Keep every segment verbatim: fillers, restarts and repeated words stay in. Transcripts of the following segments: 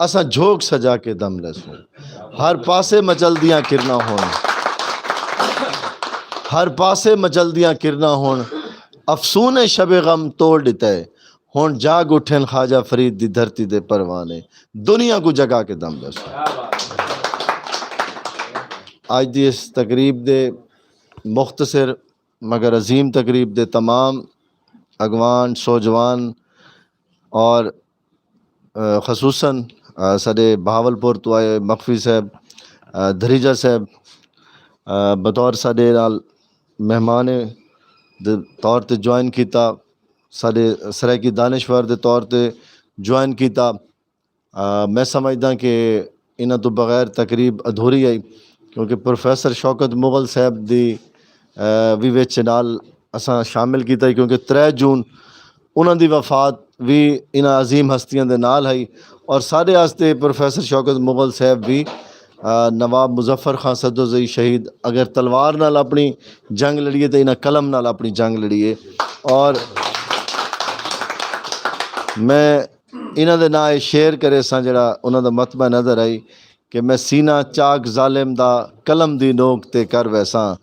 اساں جھوک سجا کے دم لیسوں۔ ہر پاسے مچل دیاں کرنا ہون، ہر پاسے مچل دیاں کرنا ہون، افسون شب غم توڑ دیتا ہے۔ ہن جاگ اٹھن خواجہ فرید دی دھرتی دے پروانے، دنیا کو جگا کے دم دسو۔ اج دی اس تقریب دے مختصر مگر عظیم تقریب دے تمام اگوان، سوجوان اور، آ، خصوصاً، آ، ساڈے بہاولپور تو آئے مخفی صاحب، آ، دھریجہ صاحب، آ، بطور ساڈے نال مہمان دے طور تے جوائن کیتا، ساڈے سرائیکی دانشور دے طور تے جوائن کیتا۔ آ، میں سمجھدا کہ انہاں تو بغیر تقریب ادھوری آئی، کیونکہ پروفیسر شوکت مغل صاحب دی، آ، وی وچ نال اساں شامل کیتا ہی، کیونکہ ترے جون انہاں دی وفات وی انہاں عظیم ہستیاں دے نال ہئی۔ اور ساڈے واسطے پروفیسر شوکت مغل صاحب وی، آ، نواب مظفر خان سدوزئی شہید اگر تلوار نال اپنی جنگ لڑیے تے انہاں قلم نال اپنی جنگ لڑیے۔ اور میں انہاں دے ناں اے شعر کرے ساں، جڑا انہاں دا متبع نظر آئی کہ میں سینہ چاک ظالم دا قلم دی نوک تے کر ویساں۔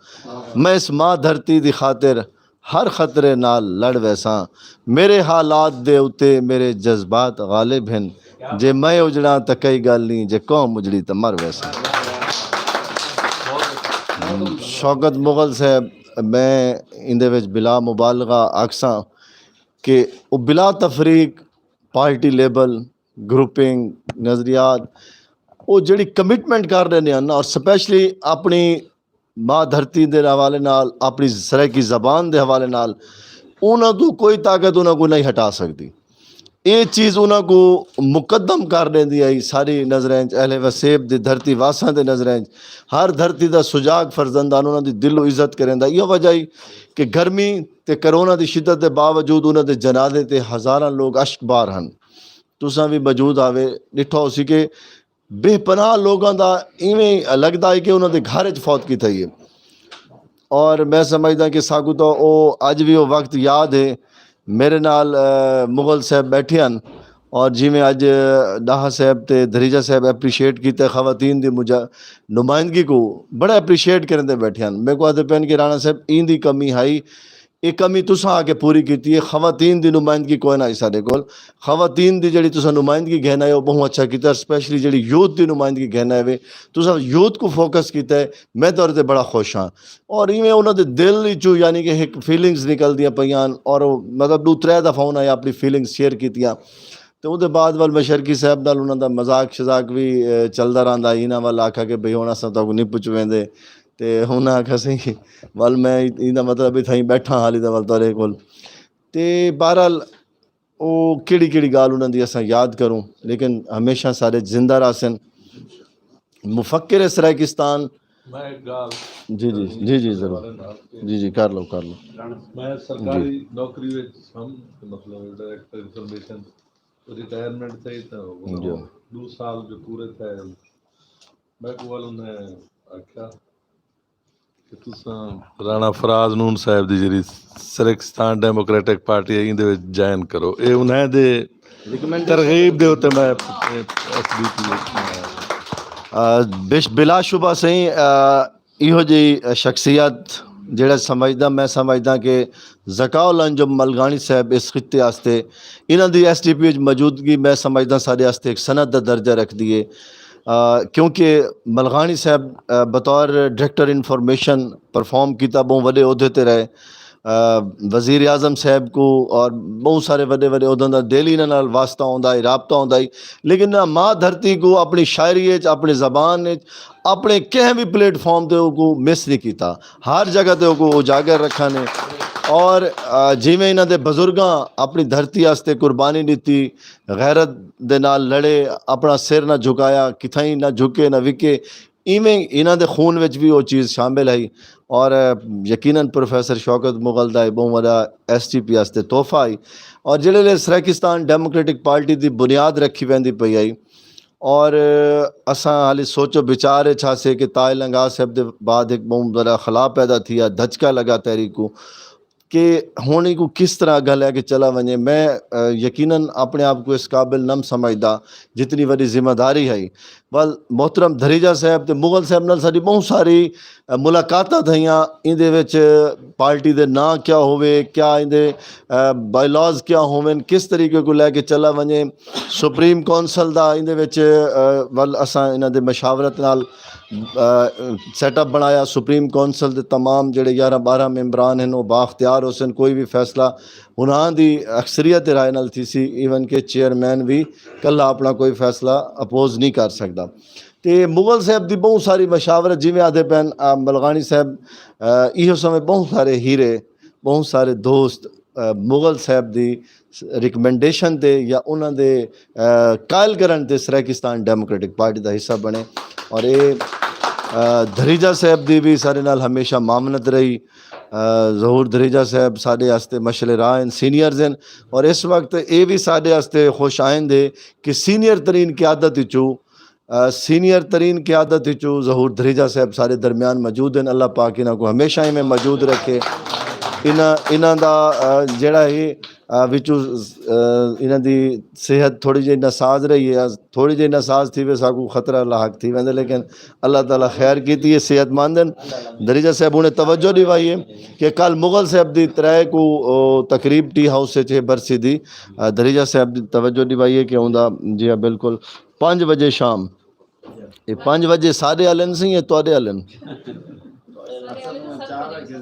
میں اس ماں دھرتی دی خاطر ہر خطرے نال لڑ ویساں۔ میرے حالات دے اُتے میرے جذبات غالب ہن۔ جے میں اجڑاں تاں کئی گل نہیں، جے قوم اجڑی تاں مر ویساں۔ شوکت مغل صاحب، میں ایندے وچ بلا مبالغہ آکھساں کہ او بلا تفریق پارٹی لیبل، گروپنگ، نظریات، او جڑی کمٹمنٹ کر رہے ہیں نا، اور سپیشلی اپنی ماں دھرتی دے حوالے نال، اپنی سرائیکی زبان دے حوالے نال، انہاں تو کوئی طاقت انہاں کو نہیں ہٹا سکتی۔ یہ چیز انہاں کو مقدم کر دیندی آئی ساری نظریں چ، اہل وسیب دی دھرتی واساں دے نظریں چ، ہر دھرتی دا سجاگ فرزندان انہاں دی دل و عزت کریندا۔ یہ وجہ ہی کہ گرمی تے کرونا دی شدت دے باوجود انہاں دے جنازے تے ہزاراں لوگ اشک بار ہن۔ تساں بھی موجود آوے، ڈٹھا ہو سی کہ بے پناہ لوگاں دا ایویں لگدا ہے کہ انہاں دے گھر وچ فوت کیتا ہی ہے۔ اور میں سمجھدا کہ ساکو تو او اج بھی او وقت یاد ہے۔ میرے نال، آ، مغل صاحب بیٹھے ہیں، اور جویں اج ڈاہا صاحب تے دھریجہ صاحب اپریشیٹ کیتے خواتین دی مجا-، نمائندگی کو بڑا اپریشیٹ کرن دے بیٹھے ہیں۔ میرے کو آدھے پین کہ رانا صاحب این دی کمی ہائی، یہ کمی تساں آ کے پوری کیتی ہے۔ خواتین دی نمائندگی کوئی نہ آئی ساڈے کول۔ خواتین دی جڑی تساں نمائندگی گھن آئے ہو، بہت اچھا کیتا، اسپیشلی جڑی یوتھ دی نمائندگی گھن آئے وے، تساں یوتھ کو فوکس کیتا ہے، میں تہاڈے تے بڑا خوش ہاں۔ اور ایویں انہاں دے دل وچوں یعنی کہ ایک فیلنگز نکلدیاں پیاں، اور او مطلب دو ترے دفعہ انہاں اپنی فیلنگز شیئر کیتیاں۔ تے اودے بعد ول میں شرکی صاحب نال انہاں دا مذاق شذاق وی، اے، چلدا رہندا، انہاں ول آکھا کہ بھئی ہن اساں تہاکوں نہیں پچویندے۔ تے انہاں آکھیا سی، ول میں ایندا مطلب اتھاں ہی بیٹھا حالی دا ول تہاڈے کول۔ تے بہرحال او کیڑی کیڑی گال انہاں دی اساں یاد کروں، لیکن ہمیشہ سارے زندہ رہسن۔ مفکر سرائیکستان۔ میں ایک گال جی، جی، جی، جی، ضرور۔ جی، جی، کر لو، کر لو۔ میں جی۔ سرکاری نوکری وچ ہم، مطلب، ڈائریکٹر انفارمیشن، ریٹائرمنٹ تھے تو جی۔ دو سال جو پورے تھے، میں کو والوں نے آکھیا کہ تساں رانا فراز نون صاحب دی جڑی سرکستان ڈیموکریٹک پارٹی ہے، ایندے وچ جوائن کرو۔ اے انہاں دے ریکمنڈیشن ترغیب دے اُتے میں ایس بی پی آ، بش-، بلا شبہ سائیں، آ، ایہو جی شخصیت جڑا سمجھدا، میں سمجھدا کہ ذکاء الانجم ملغانی صاحب اس خطے واسطے، انہاں دی ایس ڈی پی وچ موجودگی میں سمجھدا سارے واسطے ایک سند دا درجہ رکھدی ہے۔ آ، کیونکہ ملغانی صاحب، آ، بطور ڈائریکٹر انفارمیشن پرفارم کیتا، بہت وڈے عہدے تے رہے۔ آ، وزیر اعظم صاحب کو اور بہت سارے وڈے وڈے عہدوں دا ڈیلی انہاں نال واسطہ ہوندا ہے، رابطہ ہوندا ہے، لیکن نہ ماں دھرتی کو اپنی شاعری وچ، اپنی زبان وچ، اپنے کہیں بھی پلیٹ فارم تے او کو مس نہیں کیتا۔ ہر جگہ تے او کو اجاگر رکھا نے۔ اور، آ، جویں انہاں دے بزرگاں اپنی دھرتی واسطے قربانی دتی، غیرت دے نال لڑے، اپنا سر نہ جھکایا، کتھائیں نہ جھکے نہ وکے، ایویں انہاں دے خون وچ بھی او چیز شامل ہے۔ اور، آ، یقیناً پروفیسر شوکت مغل دا اے بہت وڈا ایس ٹی پی واسطے تحفہ ہے۔ اور جڑے لے سرائیکستان ڈیموکریٹک پارٹی دی بنیاد رکھی ویندی پئی ہے، اور اساں حالی سوچ و بچار اچ ہاسے کہ تاج لنگا صاحب دے بعد ایک بہت بڑا خلا پیدا تھیا، دھچکا لگا تحریک کو۔ کہ ہن ایکوں کس طرح اگاں لے کے چلا ونجے۔ میں، اے، یقیناً اپنے آپ کو اس قابل نہ سمجھدا، جتنی وڈی ذمہ داری ہے۔ ول محترم دھریجہ صاحب تے مغل صاحب نال ساڈی بہت ساری، اے، ملاقاتاں تھیاں۔ ایندے وچ پارٹی دے ناں کیا ہووے، کیا ایندے، اے، بائی لاز کیا ہوون، کس طریقے کو لے کے چلا ونجے۔ سپریم کونسل دا ایندے وچ، اے، ول اساں انہاں دے مشاورت نال، اے، سیٹ اپ بنایا۔ سپریم کونسل دے تمام جڑے گیارہ بارہ ممبران ہن، وہ بااختیار ہوسن، کوئی بھی فیصلہ انہاں دی اکثریت رائے نال تھی سی، ایون کہ چیئرمین بھی کلا اپنا کوئی فیصلہ اپوز نہیں کر سکدا۔ تے مغل صاحب دی بہت ساری مشاورت، جویں آدھے پین، آ، ملغانی صاحب، آ، ایہو سمے بہت سارے ہیرے، بہت سارے دوست، آ، مغل صاحب دی ریکمنڈیشن تے یا انہاں دے، آ، قائل کرن تے سرائیکستان ڈیموکریٹک پارٹی دا حصہ بنے۔ اور اے، آ، دھریجہ صاحب دی بھی سارے نال ہمیشہ معاونت رہی۔ آ، ظہور دھریجہ صاحب ساڈے واسطے مشعل راہ ہن، سینئرز ہن، اور اس وقت اے بھی ساڈے واسطے خوش آئند ہے کہ سینئر ترین قیادت وچوں، آ، سینئر ترین قیادت وچوں ظہور دھریجہ صاحب سارے درمیان موجود ہیں۔ اللہ پاک انہاں کو ہمیشہ ایویں موجود رکھے۔ انہاں، انہاں دا، آ، جڑا ہے، آ، وچوں، آ، انہاں دی صحت تھوڑی جہی ناساز رہی ہے، تھوڑی جہی ناساز تھی وے ساکو خطرہ لاحق تھی ویندے، لیکن اللہ تعالیٰ خیر کیتی ہے، صحت مند ہیں۔ دھریجہ صاحب انہیں توجہ دیوائی ہے کہ کل مغل صاحب دی ترے کو، او، تقریب ٹی ہاؤس وچ ہے برسی دی۔ آ، دھریجہ صاحب دی توجہ دیوائی ہے کہ اوندا، جی ہاں، بالکل پانچ بجے شام، یہ پانچ بجے ساڈے آلن سی، یہ تواڈے آلن؟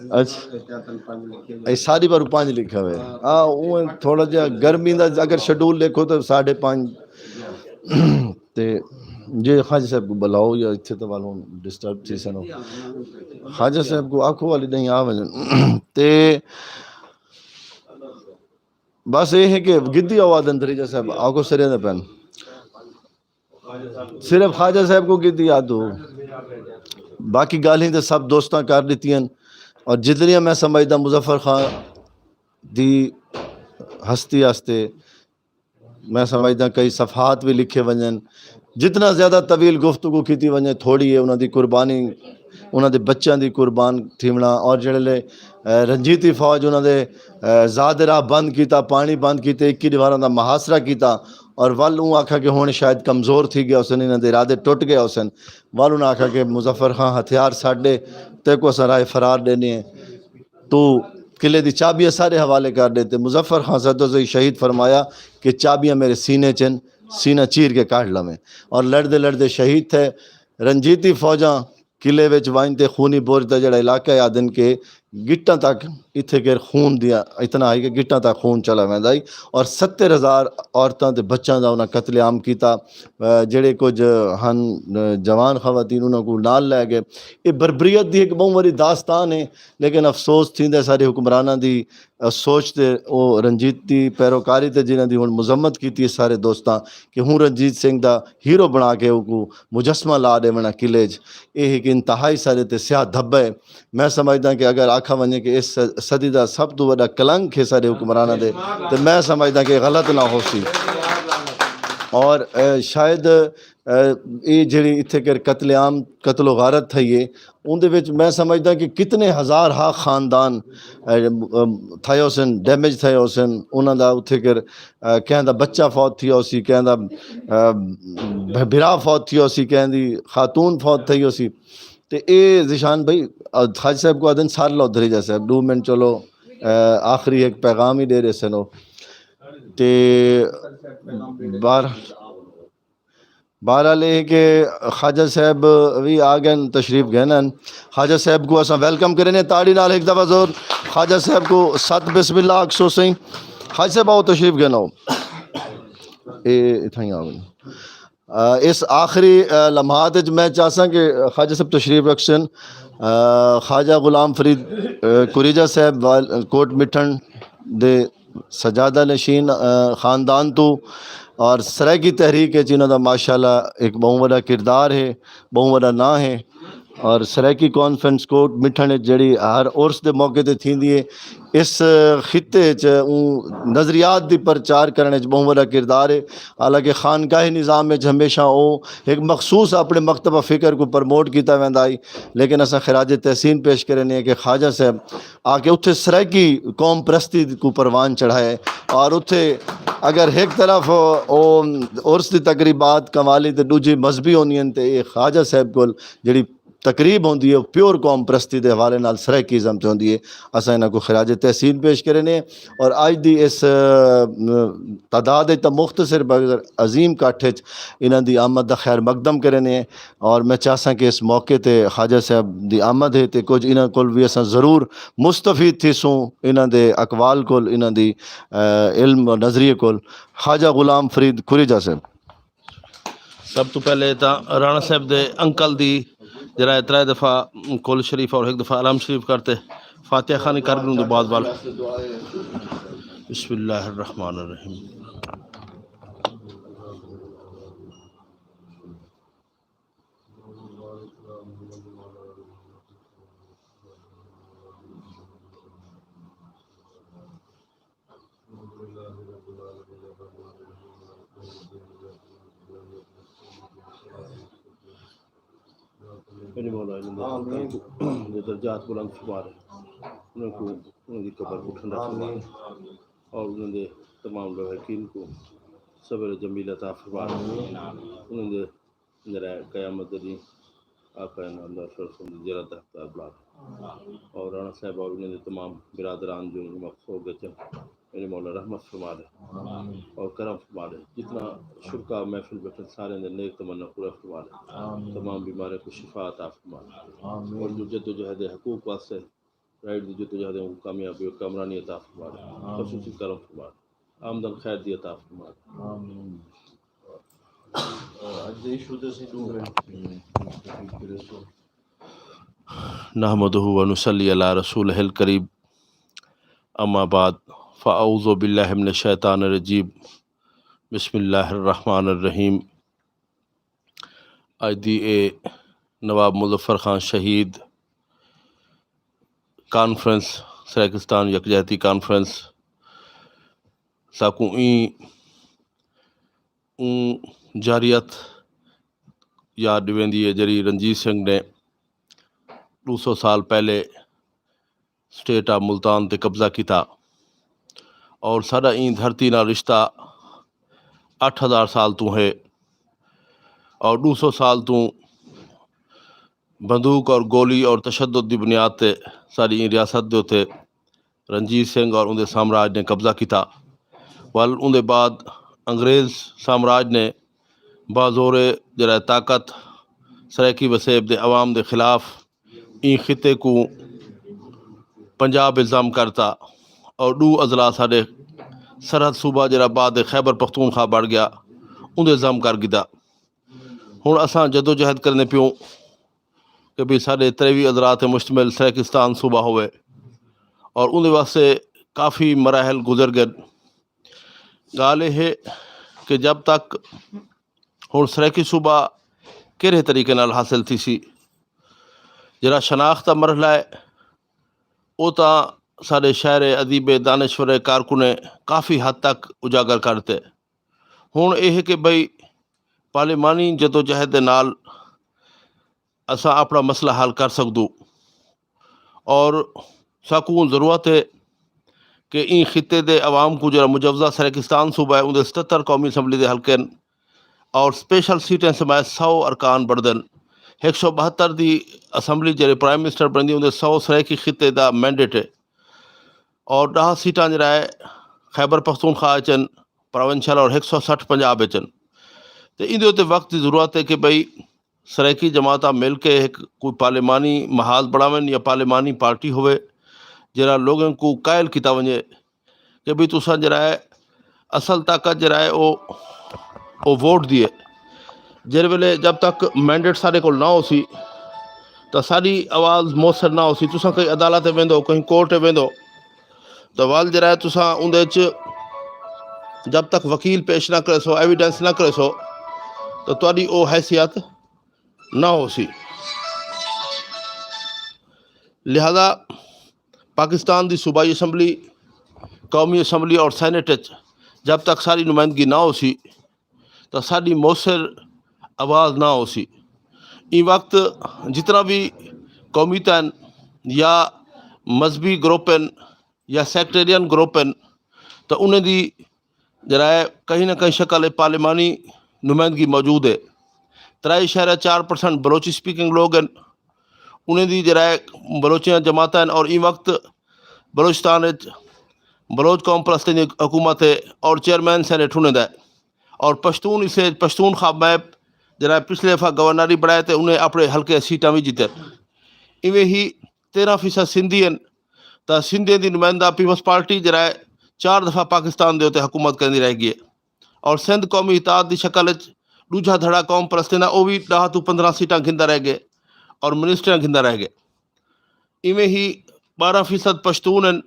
اچھا، یہ ساڈی باروں پانچ لکھا ہوئے۔ ہاں، وہ تھوڑا جہا گرمی دا اگر شیڈول دیکھو تو ساڈے پانچ۔ تے جے خواجہ صاحب کو بلاؤ یا اتھے تو والوں ڈسٹرب تھی سنو۔ خواجہ صاحب کو آکھو والی نہیں آ وجن۔ تے بس یہ ہے کہ گدی آواز اندر ہی جیسے آکھو سرے دے پین۔ صرف خواجہ صاحب کو گدی آدھو۔ باقی گالیں تے سب دوستاں کر دیتی ہیں۔ اور جتنیاں میں سمجھدا مظفر خان دی ہستی آستے میں سمجھدا کئی صفحات بھی لکھے ونجن۔ جتنا زیادہ طویل گفتگو کیتی ونجے تھوڑی ہے۔ انہاں دی قربانی، انہاں دے بچیاں دی قربان تھیونا، اور جڑے لے، اے، رنجیتی فوج انہاں دے، اے، زاد راہ بند کیتا، پانی بند کیتے، اکی دیواراں دا محاصرہ کیتا، اور ول اوں آکھا کہ ہن شاید کمزور تھی گیا حسن، انہاں دے ارادے ٹوٹ گئے حسن۔ ول انہاں آکھا کہ مظفر خان ہتھیار ساڈے، تے کو اساں راہ فرار دینے ہیں۔ تو قلعے دی چابیاں سارے حوالے کر دیتے۔ مظفر خان سدوزئی شہید فرمایا کہ چابیاں میرے سینے چن، سینہ چیر کے کاٹ لویں۔ اور لڑدے لڑدے شہید تھے۔ رنجیتی فوجاں قلعے وچ وائن تے خونی بورج دا جڑا علاقہ ہے آدن کے گٹاں تک، اتھے کے خون دیا اتنا ہے کہ گٹاں تک خون چلا ویندا ہے۔ اور ستر ہزار عورتاں تے بچاں دا انہاں قتل عام کیتا۔ اے، جڑے کچھ ہن، اے، جوان خواتین انہاں کو نال لے گئے۔ یہ بربریت دی ایک بہت بڑی داستان ہے، لیکن افسوس تھیندا ہے سارے حکمراناں دی، اے، سوچ تے او رنجیت دی پیروکاری تے جنہاں دی ہن مذمت کیتی ہے سارے دوستاں کہ ہوں رنجیت سنگھ دا ہیرو بنا کے او کو مجسمہ لا دے ونا قلعے 'چ۔ یہ ایک انتہائی سارے تے سیاہ دھبا ہے۔ میں سمجھدا کہ اگر آکھا ونجے کہ اس صدی دا سب تو وڈا کلنک ہے سارے حکمراناں دے، تے میں سمجھدا کہ غلط نہ ہو سی۔ اور، اے، شاید، اے، یہ جڑی اتھے کر قتل عام، قتل و غارت تھئی ہے، اون دے وچ میں سمجھدا کہ کتنے ہزار ہا خاندان، اے، اے، تھئے ہوسن، ڈیمیج تھئے ہوسن، انہاں دا اتھے کر، اے، کہیں دا بچہ فوت تھیا ہوسی، کہیں دا، اے، بھ-، بھرا فوت تھیا ہوسی، کہیں دی خاتون فوت تھئی ہوسی۔ تے اے ذیشان بھائی، آ، حاجی صاحب کو آدن سار لو دھریجہ صاحب، دو منٹ چلو، آ، آخری ایک پیغام ہی دے رہے سنو۔ تے بار-، بہرحال یہ کہ خواجہ صاحب بھی آ گئے، تشریف گئے نا۔ خواجہ صاحب کو اساں ویلکم کرنے تاڑی نال ایک دفعہ زور۔ خواجہ صاحب کو ست بسم اللہ آکسو سائیں۔ خواجہ صاحب آؤ تشریف گئے نا۔ اے اتھاں ہی آ گئے۔ آ، اس آخری، آ، لمحات وچ میں چاہساں کہ خواجہ صاحب تشریف رکھسن۔ آ، خواجہ غلام فرید، آ، کوریجہ صاحب وال-، کوٹ مٹھن دے سجادہ نشین، آ، خاندان تو اور سرائیکی تحریک وچ انہاں دا ماشاءاللہ ایک بہت بڑا کردار ہے، بہت بڑا نام ہے۔ اور سرائیکی کانفرنس کوٹ مٹھن وچ جڑی ہر عرس دے موقع تے تھیندی ہے، اس خطے وچ اوں نظریات دی پرچار کرنے وچ بہت بڑا کردار ہے۔ حالانکہ خانقاہ نظام وچ ہمیشہ او ایک مخصوص اپنے مکتبہ فکر کو پروموٹ کیتا ویندا ہے، لیکن اساں خراج تحسین پیش کرنے ہیں کہ خواجہ صاحب آ کے اتھے سرائیکی قوم پرستی کو پروان چڑھائے۔ اور اتھے اگر ایک طرف او عرس دی تقریبات قوالی تے دوجی مذہبی ہوندی ہیں، تے اے خواجہ صاحب کول جڑی تقریب ہوندی ہے، پیور قوم پرستی دے حوالے نال سرائیکیزم تے ہوندی ہے۔ اساں انہاں کو خراج تحسین پیش کرنے ہیں۔ اور اج دی اس، ا، تعداد وچ تاں مختصر مگر عظیم اکٹھ وچ انہاں دی آمد دا خیر مقدم کرنے ہیں۔ اور میں چاہساں کہ اس موقع تے خواجہ صاحب دی آمد ہے تے کچھ انہاں کول وی اساں ضرور مستفید تھیسوں، انہاں دے اقوال کول، انہاں دی، ا، علم و نظریے کول۔ خواجہ غلام فرید کھریجہ صاحب۔ سب تو پہلے تاں رانا صاحب دے انکل دی جرائے ترائے دفعہ کل شریف اور ایک دفعہ علام شریف کرتے، فاتحہ خانی کر گروں دے بعد وال۔ بسم اللہ الرحمن الرحیم۔ میرے مولا، انہاں دے درجات بلند فرما دے، انہاں کو، انہاں دی قبر کو ٹھنڈا فرما دے، اور انہاں دے تمام لواحقین کو صبر جمیل عطا فرما دے، انہاں دے جڑا قیامت دے دن آقا انعام دار صلی اللہ علیہ وسلم دی زیارت دا حقدار بنا دے۔ اور رانا صاحب اور انہاں دے تمام برادران جو مقصود وچ میرے مولا رحمت فرما دے اور کرم فرما دے۔ جتنا شرکا محفل بیٹھے سارے دے نیک تمنا پورا فرما دے۔ تمام بیماروں کو شفا عطا فرما دے۔ اور جو جدوجہد حقوق واسطے رائٹ دی جدوجہد کو کامیابی اور کامرانی عطا فرما دے۔ خصوصی کرم فرما دے۔ آمدن خیر دی عطا فرما دے۔ نحمده ونصلي على رسوله الكريم، اما بعد، فاعوذ بالله من الشيطان الرجيم، بسم الله الرحمن الرحيم۔ اج دی اے نواب مظفر خان شہید کانفرنس، سرائیکستان یکجہتی کانفرنس، ساکوں ایں اوں جاریت یاد ڈیویندی ہے، جڑی رنجیت سنگھ نے دو سو سال پہلے سٹیٹ آف ملتان تے قبضہ کیتا، اور ساڈا ایں دھرتی نال رشتہ اٹھ ہزار سال توں ہے، اور دو سو سال توں بندوق اور گولی اور تشدد دی بنیاد تے ساڈی ایں ریاست دے اتے رنجیت سنگھ اور اوندے سامراج نے قبضہ کیتا۔ ول اوندے بعد انگریز سامراج نے بازور جرائے طاقت سرائیکی وسیب دے عوام دے خلاف ایں خطے کو پنجاب الزام کرتا، اور دو اضلاع ساڈے سرحد صوبہ جرا بعد خیبر پختونخوا بڑھ گیا، اوندے الزام کر گدا۔ ہن اساں جدوجہد کرنے پیوں کہ بھی ساڈے تریوی اضلاع تے مشتمل سرائیکستان صوبہ ہوئے، اور اوندے واسطے کافی مراحل گزر گئے۔ گال یہ ہے کہ جب تک ہن سرائیکی صوبہ کہڑے طریقے نال حاصل تھی سی، جڑا شناخت دا مرحلہ ہے، او تاں ساڈے شاعر، ادیب، دانشور، کارکن کافی حد تک اجاگر کر دتے۔ ہن یہ ہے کہ بھئی پارلیمانی جدوجہد دے نال اساں اپنا مسئلہ حل کر سکدو، اور ساکوں ضرورت ہے کہ این خطے دے عوام کو جڑا مجوزہ سرکستان صوبہ ہے، اندے ستہتر قومی اسمبلی دے حلقے ہیں، اور سپیشل سیٹیں سمائے سو ارکان بڑھ دن۔ ایک سو بہتر دی اسمبلی جڑے پرائم منسٹر بندی، اندے سو سرائیکی خطے دا مینڈیٹ ہے، اور ڈاہ سیٹاں جڑا ہے خیبر پختونخوا چن، پروونشل اور ایک سو سٹھ پنجاب چن۔ تے اندے اتے وقت دی ضرورت ہے کہ بھئی سرائیکی جماعتاں مل کے ایک کوئی پارلیمانی محاذ بناون یا پارلیمانی پارٹی ہوئے، جڑا لوگوں کو قائل کیتا ونجے کہ بھی تساں جڑا ہے اصل طاقت جڑا ہے او، او ووٹ دی ہے۔ جس ویلے جب تک مینڈیٹ سارے کول نہ ہو سی، تو ساری آواز مؤثر نہ ہو سی۔ تساں کہیں عدالت ویندو، کہیں کورٹ ویندو، تو وال جڑا ہے تساں اندے وچ جب تک وکیل پیش نہ کرے سو، ایویڈنس نہ کرے سو، تو تہاڈی او حیثیت نہ ہو سی۔ لہذا پاکستان دی صوبائی اسمبلی، قومی اسمبلی اور سینیٹ وچ جب تک ساری نمائندگی نہ ہو سی، تو ساری مؤثر آواز نہ ہو سی۔ اس وقت جتنا بھی قومی تن یا مذہبی گروپ ہیں یا سیکٹرین گروپ ہیں، تو انہیں دی ذرائع کہیں نہ کہیں شکل پارلیمانی نمائندگی موجود ہے۔ ترائی شہر چار پرسنٹ بلوچی سپیکنگ لوگ ہیں، انہیں دی ذرائع بلوچیاں جماعتیں ہیں اور اس وقت بلوچستان وچ بلوچ قوم پرستی دی حکومت ہے اور چیئرمین سینیٹ انہیں دا ہے۔ اور پشتون اسے پشتون خواب میپ ذرائع پچھلے دفعہ گورنر ہی بنائے تے انہیں اپنے ہلکے سیٹاں بھی جیتے۔ ایویں ہی تیرہ فیصد سندھی ہیں، تاں سندھیاں دی نمائندہ پیپلز پارٹی جڑا ہے، چار دفعہ پاکستان دے اتے حکومت کرنی رہ گئی ہے۔ اور سندھ قومی اتحاد دی شکل وچ دوجا دھڑا قوم پرستیں دا، او وی ڈاہ توں پندرہ سیٹاں گھندا رہ گئے اور منسٹریاں گھندا رہ گئے۔ ایویں ہی بارہ فیصد پشتون ہیں،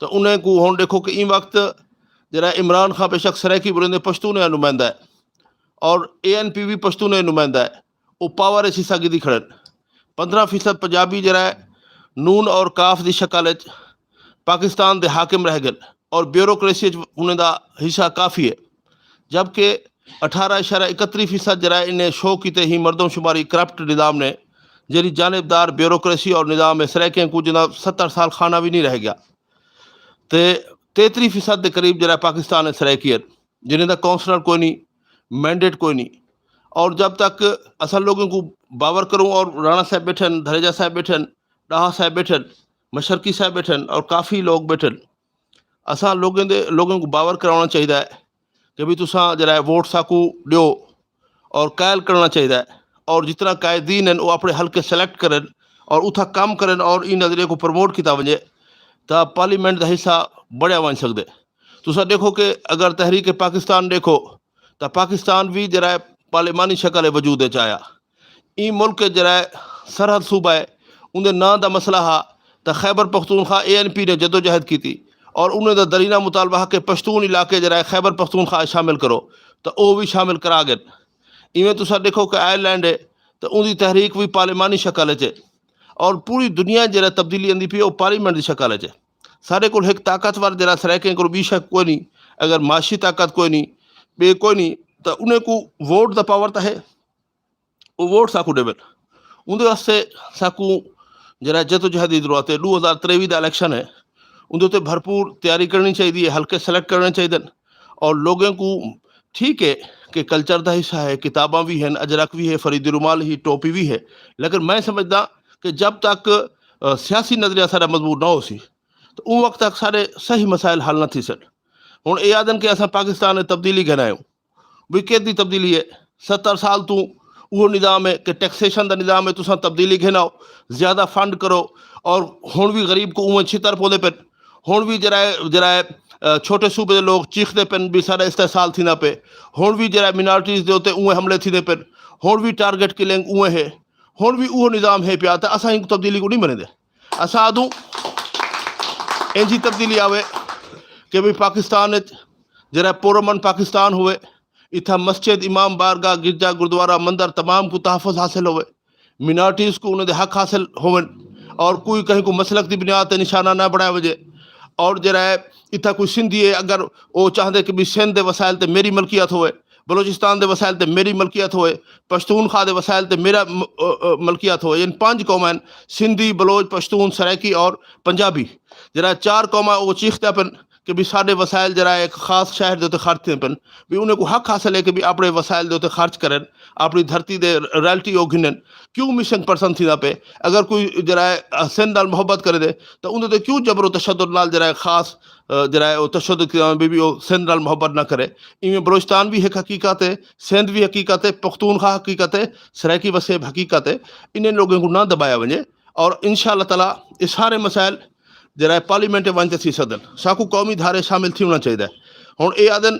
تو انہیں کو ہن دیکھو کہ این وقت جڑا عمران خان بے شک سرائیکی بولیں دے پشتون ہے نمائندہ ہے، اور اے این پی بھی پشتون ہے نمائندہ ہے، وہ پاور اچ حصہ گدی کھڑن۔ پندرہ فیصد پنجابی جڑا ہے، نون اور کاف دی شکل اچ پاکستان دے حاکم رہ گئے، اور بیوروکریسی اچ انہیں دا حصہ کافی ہے۔ جبکہ اٹھارہ اشارہ اکتری فیصد جڑا ہے انہیں شو کیتے ہی مردم شماری کرپٹ نظام نے، جڑی جانبدار بیوروکریسی اور نظام ہے سرائیکیں کو جنہاں ستر سال خانہ بھی نہیں رہ گیا۔ تے تیتری فیصد دے قریب جڑا پاکستان ہے سرائیکی ہے، جنہیں دا کونسلر کوئی نہیں، مینڈیٹ کوئی نہیں۔ اور جب تک اصل لوگوں کو باور کروں، اور رانا صاحب بیٹھن، دھریجہ صاحب بیٹھن، ڈاہا صاحب بیٹھن، مشرقی صاحب بیٹھن اور کافی لوگ بیٹھن، اساں لوگوں دے لوگوں کو باور کرانا چاہیدا ہے کہ بھی تساں جڑا ہے ووٹ ساکو دیو، اور قائل کرنا چاہیدا ہے۔ اور جتنا قائدین ہیں وہ اپنے حلقے سلیکٹ کرن اور اتھا کام کرن اور ان نظریے کو پروموٹ کیتا ونجے، تا پارلیمنٹ دا حصہ بڑھیا ون سکدے۔ تساں دیکھو کہ اگر تحریک پاکستان دیکھو، تا پاکستان بھی جڑا ہے پارلیمانی شکل وجود وچ آیا۔ این ملک جڑا ہے سرحد صوبہ ہے، اندے ناں دا مسئلہ ہا، تا خیبر پختونخوا اے این پی نے جدوجہد کیتی اور انہیں دا درینہ مطالبہ ہا کہ پشتون علاقے جڑا ہے خیبر پختونخوا شامل کرو، تا او بھی شامل کرا گئے۔ ایویں تساں دیکھو کہ آئرلینڈ ہے، تا اندی تحریک بھی پارلیمانی شکل وچ ہے، اور پوری دنیا جڑا تبدیلی آندی پی او پارلیمنٹ دی شکل وچ ہے۔ سارے کول ایک طاقتور جڑا سرائیکیں کول بی شک کوئی نہیں، اگر معاشی طاقت کوئی نہیں، بے کوئی نہیں، تا انہیں کو ووٹ دا پاور تا ہے۔ او ووٹ ساکو ڈیون۔ اندے واسطے ساکو جڑا جدوجہد دی ضرورت ہے۔ دو ہزار تریوی دا الیکشن ہے، اندے تے بھرپور تیاری کرنی چاہیے ہے، حلقے سلیکٹ کرنے چاہیے ہیں۔ اور لوگوں کو ٹھیک ہے کہ کلچر دا حصہ ہے، کتاباں بھی ہیں، اجرک بھی ہے، فرید رومال ہی ٹوپی بھی ہے، لیکن میں سمجھدا کہ جب تک سیاسی نظریہ سارا مضبوط نہ ہو سی، تو اون وقت تک سارے صحیح مسائل حل نہ تھی سن۔ ہن اے آدن کہ اساں پاکستان نے تبدیلی گھن آئے ہوں، وکٹ دی تبدیلی ہے۔ ستر سال تو وہ نظام ہے کہ ٹیکسیشن دا نظام ہے، تساں تبدیلی گھن آؤ، زیادہ فنڈ کرو، اور ہن بھی غریب کو اوہ چھتر پودے پن۔ ہن بھی جرائے جرائے چھوٹے صوبے دے لوگ چیخ دے پن بھی سارا استحصال تھی نہ پے۔ ہن بھی جرائے مینارٹیز دے ہوتے اوہ حملے تھی دے پن۔ ہن بھی ٹارگٹ کلنگ اوہ ہے۔ ہن بھی وہ نظام ہے پیا، تے اساں ہی تبدیلی کو نہیں منے دے۔ اساں آدوں اینجی تبدیلی آوے کہ بھی پاکستان وچ جڑا پورامن پاکستان ہوئے، اتھا مسجد، امام بارگاہ، گرجا، گردوارہ، مندر تمام کو تحفظ حاصل ہوئے، مینارٹیز کو انہوں دے حق حاصل ہوئے، اور کوئی کہیں کو مسلک دی بنیاد تے نشانہ نہ بنایا وجے۔ اور جڑا ہے اتھا کوئی سندھی ہے، اگر وہ چاہتے کہ بھی سندھ دے وسائل تے میری ملکیت ہوئے، بلوچستان دے وسائل تے میری ملکیت ہوئے، پشتونخوا دے وسائل تے میرا م-، ا-، ا-، ملکیت ہوئے، ان پانچ قومیں، سندھی، بلوچ، پشتون، سرائیکی اور پنجابی، جڑا چار قوماں وہ چیختے پن کہ بھی سارے وسائل جڑا ہے ایک خاص شہر دے تے خرچ تھے پن، بھی انہیں کو حق حاصل ہے کہ بھی اپنے وسائل دے تے خرچ کرن، اپنی دھرتی دے رائلٹی وہ گھنن۔ کیوں مسنگ پرسن تھی نہ پے؟ اگر کوئی جڑا ہے سندھ نال محبت کرے دے، تو انہوں تے کیوں جبر و تشدد نال جڑا ہے خاص، آ، جڑا ہے وہ تشدد کی بھی، بھی وہ سندھ نال محبت نہ کرے؟ ایویں بلوچستان بھی ایک حقیقت ہے، سندھ بھی حقیقت ہے، پختونخوا حقیقت ہے، سرائیکی وسیب حقیقت ہے۔ انہیں لوگوں کو نہ دبایا ونجے، اور انشاءاللہ تعالیٰ یہ سارے مسائل جڑا ہے پارلیمنٹ ونج تے تھی سکدن۔ ساکو قومی دھارے شامل تھی ہونا چاہیے۔ ہن اے آدن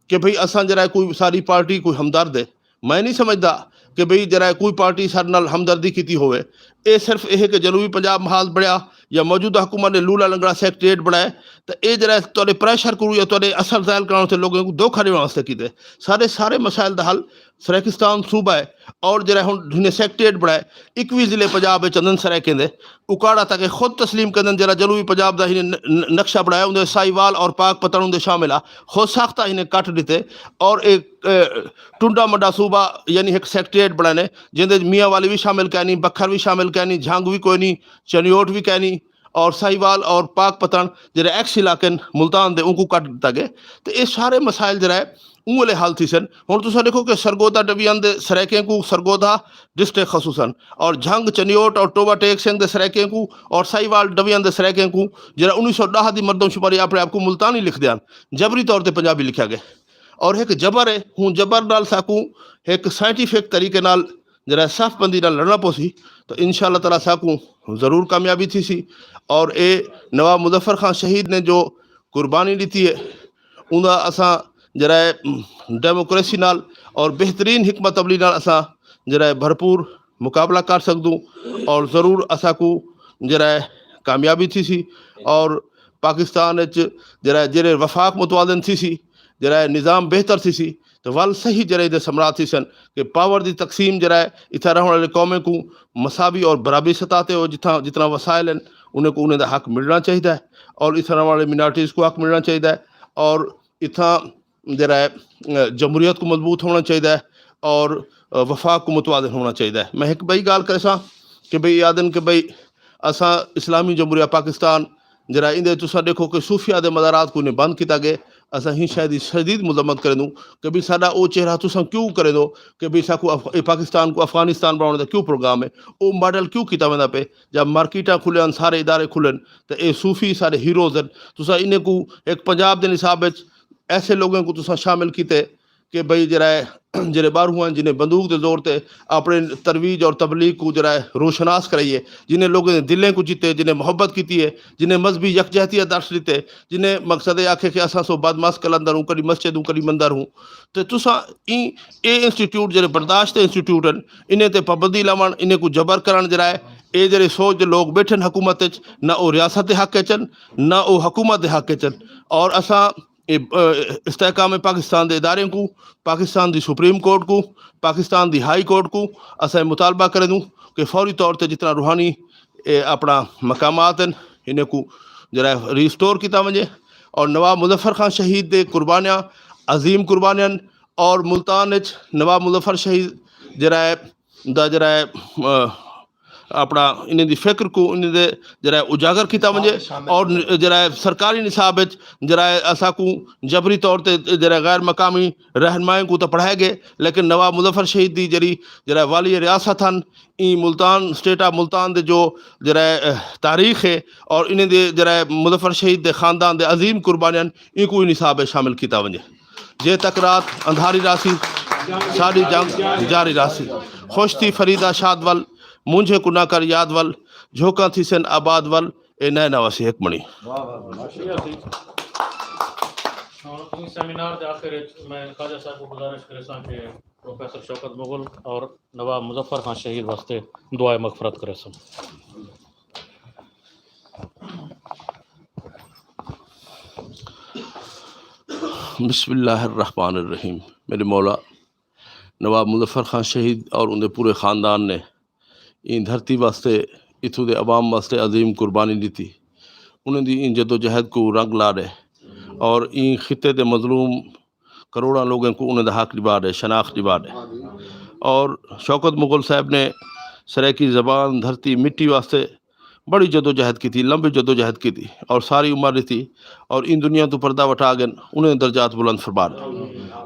کہ بھئی اساں جڑا ہے کوئی ساری پارٹی کوئی ہمدرد ہے، میں نہیں سمجھدا کہ بھئی جڑا ہے کوئی پارٹی سارے نال ہمدردی کیتی ہوئے۔ اے صرف یہ کہ جنوبی پنجاب محاذ بڑھیا، یا موجودہ حکومت نے لولا لنگڑا سیکریٹریٹ بنایا، تو یہ جڑا ہے تھوڑے پریشر کرو یا تھوڑے اثر ظاہر کرانے سے لوگوں کو دھوکا دینے واسطے کیتے۔ سارے سارے مسائل دا حل سرائیکستان صوبہ ہے، اور جڑا ہن انہیں سیکریٹریٹ بنایا، اکوی ضلع پنجاب وچ اندن سرائیکیں دے اکاڑا تک خود تسلیم کردن، جڑا جنوبی پنجاب دا ہی ن- ن- نقشہ بنایا، اندے ساہیوال اور پاک پتن اندے شامل آ، خود ساختہ ہی نے کٹ دیتے۔ اور ایک اے، ٹنڈا منڈا صوبہ، یعنی ایک سیکریٹریٹ بنانے، جندے وچ میاں والی بھی شامل کہنی، بکھر بھی شامل کہنی، جھنگ بھی کوئی نہیں، چنیوٹ بھی کہنی، اور ساہیوال اور پاک پتن جڑے ایکس علاقے نے ملتان دے، ان کو کٹ دتا گیا۔ تے اے سارے مسائل جڑا ہے اون والے حل تھی سن۔ ہن تساں دیکھو کہ سرگودھا ڈویژن دے سرائیکیں کو، سرگودھا ڈسٹرکٹ خصوصاً، اور جھنگ، چنیوٹ اور ٹوبا ٹیک سنگھ دے سرائیکیں کو اور ساہیوال ڈویژن دے سرائیکیں کو، جڑا انیس سو دہ دی مردم شماری اپنے آپ کو ملتانی لکھ دیان، جبری طور تے پنجابی لکھیا گیا۔ اور ایک جبر ہے، ہوں جبر نال ساکوں ایک سائنٹیفک طریقے نال جڑا صف بندی نال لڑنا پوسی، تو انشاءاللہ تعالیٰ ساکوں ضرور کامیابی تھی سی۔ اور اے نواب مظفر خان شہید نے جو قربانی دیتی ہے، اوندا اساں جڑا ہے ڈیموکریسی نال اور بہترین حکمت عملی نال اساں جڑا ہے بھرپور مقابلہ کر سکدوں، اور ضرور اساں کو جڑا ہے کامیابی تھی سی۔ اور پاکستان وچ جڑا ہے جڑے وفاق متوازن تھی سی، جڑا ہے نظام بہتر تھی سی، تو ول صحیح جڑے دے سمراٹ تھی سن کہ پاور دی تقسیم جڑا ہے اتھا رہن والے قومیں کو مساوی اور برابری سطح تے ہو، جتھاں جتنا وسائل ہیں انہیں کو انہیں دا حق ملنا چاہیے، اور اتھا رہن والے مینارٹیز کو حق ملنا چاہیے، اور اتھاں جڑا ہے، اے، جمہوریت کو مضبوط ہونا چاہیے اور، اے، وفاق کو متوازن ہونا چاہیے۔ میں ایک بئی گال کرساں کہ بئی یادن کہ بئی اساں اسلامی جمہوریہ پاکستان جڑا اندے تساں دیکھو کہ صوفیہ دے مزارات کو نے بند کیتا گئے، اساں ہی شاید شدید مذمت کرے دوں کہ بھئی ساڈا او چہرہ تساں کیوں کرے دو کہ بھئی ساکو اف-، اے پاکستان کو افغانستان بنانے دا کیوں پروگرام ہے؟ او ماڈل کیوں کیتا ویندا پے؟ جب مارکیٹاں کھلے ہن، سارے ادارے کھلے ہن، تے اے صوفی سارے ہیروز ہن۔ تساں انہیں کو ایک پنجاب دے نصاب وچ ایسے لوگوں کو تساں شامل کیتے کہ بھئی جڑا ہے جڑے باہروں ہیں جنہیں بندوق دے زور تے اپنے ترویج اور تبلیغ کو جڑا ہے روشناس کرائیے، جنہیں لوگوں دے دلیں کو جیتے، جنہیں محبت کیتی ہے، جنہیں مذہبی یکجہتی درس دیتے، جنہیں مقصد یہ آکھے کہ اساں سو بدمعاش قلندر ہوں، کدی مسجد ہوں، کدی مندر ہوں۔ تے تساں این اے انسٹیٹیوٹ جڑے برداشت انسٹیٹیوٹ ہیں، انہیں تے پابندی لاون، انہیں کو جبر کرن جڑا ہے، اے جڑے سوچ دے لوگ بیٹھے ہیں حکومت وچ، نہ او ریاست دے حق وچ ہیں، نہ او حکومت دے حق وچ ہیں۔ اور اساں اے، اے، استحکام پاکستان دے ادارے کو، پاکستان دی سپریم کورٹ کو، پاکستان دی ہائی کورٹ کو اساں مطالبہ کرے دوں کہ فوری طور تے جتنا روحانی، اے، اپنا مقامات ہیں، انہیں کو جڑا ہے ریسٹور کیتا ونجے، اور نواب مظفر خان شہید دے قربانیاں، عظیم قربانیاں، اور ملتان وچ نواب مظفر شہید جڑا ہے دا جڑا ہے، اے، اپنا انہیں دی فکر کو انہیں دے جڑا ہے اجاگر کیتا ونجے، اور ن-، جڑا ہے سرکاری نصاب وچ جڑا ہے اساں کو جبری طور تے جڑا ہے غیر مقامی رہنمائیں کو تو پڑھائے گئے، لیکن نواب مظفر شہید دی جڑی جڑا ہے والی ریاست ہن، این ملتان، اسٹیٹ آف ملتان دے جو جڑا ہے، اہ، تاریخ ہے اور انہیں دے جڑا ہے مظفر شہید دے خاندان دے عظیم قربانیاں ان کو نصاب شامل کیتا ونجے۔ جے تک رات اندھاری راسی، ساری جنگ جاری راسی۔ خوش تھی فریدا شاد ول، مونجھے کنا کر یاد ول، جھوکاں تھی سن آباد ول، اے نئے نواسی حکمنی۔ ہن اس سیمینار دے آخر وچ میں خواجہ صاحب کو گزارش کرساں کہ پروفیسر شوکت مغل اور نواب مظفر خان شہید واسطے دعائے مغفرت کرساں۔ بسم اللہ الرحمن الرحیم۔ میرے مولا، نواب مظفر خان شہید اور ان دے پورے خاندان نے این دھرتی واسطے، اتھوں دے عوام واسطے عظیم قربانی دیتی۔ انہوں دی این جدوجہد کو رنگ لا دے اور این خطے دے مظلوم کروڑاں لوگوں کو انہوں دا حق دبا دے، شناخت دبا دے۔ اور شوکت مغل صاحب نے سرائیکی زبان، دھرتی، مٹی واسطے بڑی جدوجہد کی تھی، لمبی جدوجہد کی تھی اور ساری عمر رہی تھی اور ان دنیا تو پردہ وٹا گن، انہیں درجات بلند فرما دے۔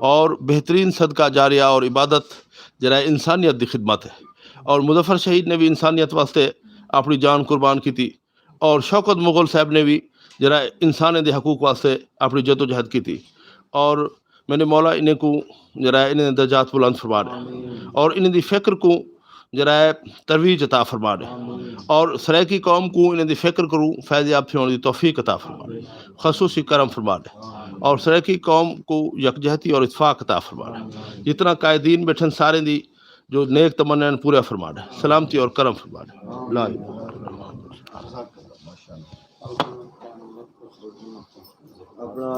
اور بہترین صدقہ جاریہ اور عبادت جڑا ہے انسانیت دی خدمت ہے۔ اور مظفر شہید نے بھی انسانیت واسطے اپنی جان قربان کی تھی اور شوکت مغل صاحب نے بھی جڑا ہے انسانیت دے حقوق واسطے اپنی جدوجہد کی تھی۔ اور میرے مولا انہیں کو جڑا ہے انہیں درجات بلند فرما دے اور انہیں دی فکر کو جڑا ہے ترویج عطا فرما دے اور سرائیکی قوم کو انہیں دی فکر کروں فیض یاب تھی ہونے دی توفیق عطا فرما دے، خصوصی کرم فرما دے اور سرائیکی قوم کو یکجہتی اور اتفاق عطا فرما دے۔ جتنا قائدین بیٹھن سارے دی جو نیک تمنا ہیں پورا فرما دے، سلامتی اور کرم فرما دے۔ لا الہ الا اللہ۔ اپنا